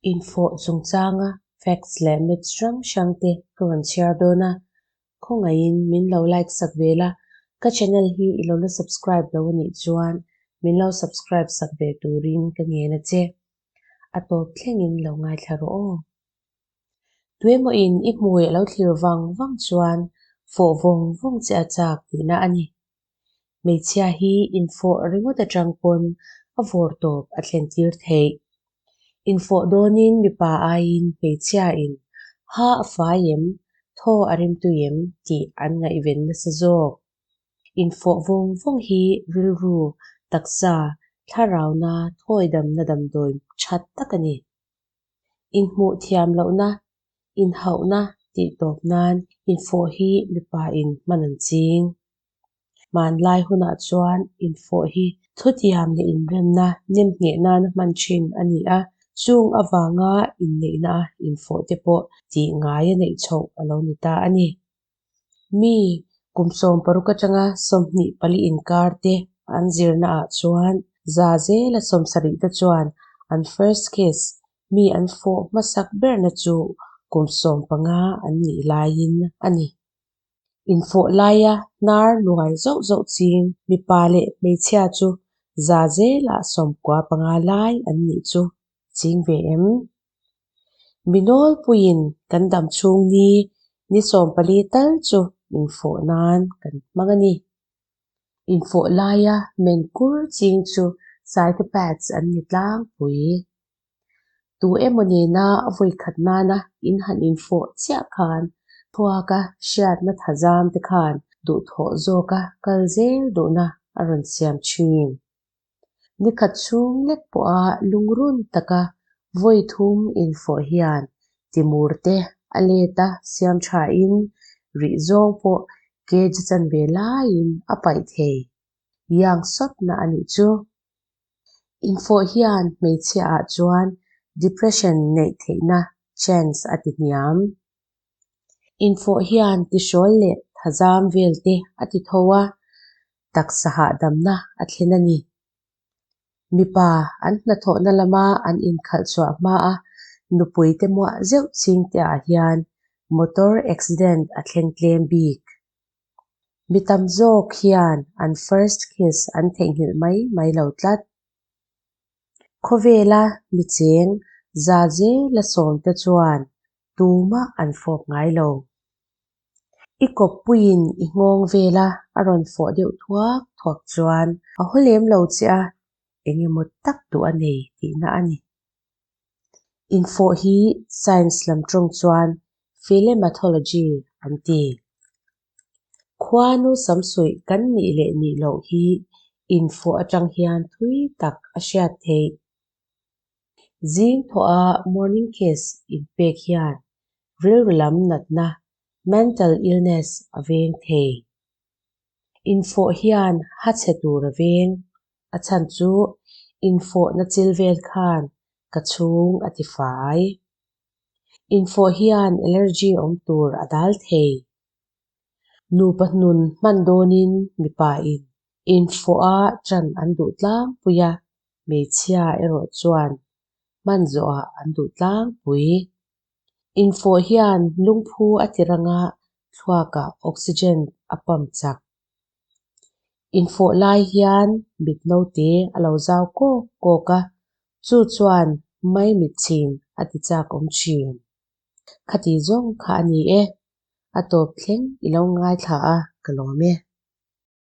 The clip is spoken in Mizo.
Infawh chungchanga facts leh myths hrang hrang te ka rawn chhiar dawn a, khawngaihin min lo like sak ve la, ka channel hi i lo la subscribe lo a nih chuan min lo subscribe sak ve turin ka ngen a che. A tawp thlengin lo ngaithla rawh aw. Tuemawin i hmui a lo thlir vang vang chuan fawh vawng vawng che a chak tihna a ni. Hmeichhia hi infawh ringawt atang pawn a vawr tawp a thlen tir theih. Infawh dawnin mipa aiin hmeichhiain ha a fai em, thaw a rimtui em tih an ngaihven nasa zawk. Infawh vawng vawng hi rilru, taksa, thlarauna, thawidamna damdawi that tak a ni. Inhmuh thiam lohna, inhauhna tih tawp nan infawh hi mipain hman an ching. Hmanlai hunah chuan infawh hi thutiam leh inremna nemngheh nana hman thin a ni a, chung avanga inneihna a infawh te pawh tih ngai a neih chhoh a lo ni ta a ni. Mi kum 60 atanga 24 inkar te an zirna ah chuan za zela 70 te chuan an first kiss, mi an fawh hmasak berna chu kum 15 an nih laiin a ni. Infawh laia hnar nuai zauh zauh ching mipa leh hmeichhia chu za zelah 95 lai an nih chu ching ve em? Mi nawlpuiin kan dam chhung ni ni 14 tal chu infawh nan kan hmang a ni. Infawh laia men kur ching chu psychopaths an ni tlangpui. Tu emaw nena a vawikhat nana in han infawh chiah khan thluaka hriatna thazam te khan duhthawh zawka kal zel duhna a rawn siam thin. Nikhat chhung lek pawha lungrun taka vawi thum infawh hian timur te a let a siam thain rih zawng pawh kg chanve laiin a paih thei. Yang sawtna a nih chu. Infawh hian hmeichhia ah chuan depression neih theihna chance a ti hniam. Infawh hian tihrawl leh thazam vel te a ti tho a, taksa hahdamna a thlen a ni. Mipa an hnathawhna lama an inkhalh chhuah hmaa nupui te muah zeuh ching te ah hian motor accident a thleng tlem bik. Mi tam zawk hian an first kiss an theihnghilh mai mai lo tlat. Khawvela mi cheng za zela sawm te chuan tumah an fawp ngai lo. I kawppuiin i nghawng vela a rawn fawh deuh thuak thuak chuan a haw lem lo che a, eng emaw tak duh a nei tihna a ni. Infawh hi science lam tawng chuan philematology an ti. Khuanu samsuih kan nih leh nih loh hi infawh atang hian thui tak a hriat theih. Zing thawha morning kiss inpek hian rilru lam natna, mental illness, a veng thei. Infawh hian ha chhe tur a veng. A chhan chu infawhna chil vel khan ka chhung a ti fai. Infawh hian allergy awm tur a dal thei. Nupa hnun hman dawnin mipain infawha ṭan an duh tlangpui a, hmeichhia erawh chuan hman zawhah an duh tlangpui. Infawh hian lungphu a ti ranga thluakah oxygen a pump chak. Infawh lai hian mit naute a lo zau kawk kawk a, chu chuan maimit chhin a ti chak awm thin. Khati zawng kha a ni e. A tawp thleng i lo ngaithla a, ka lawm e.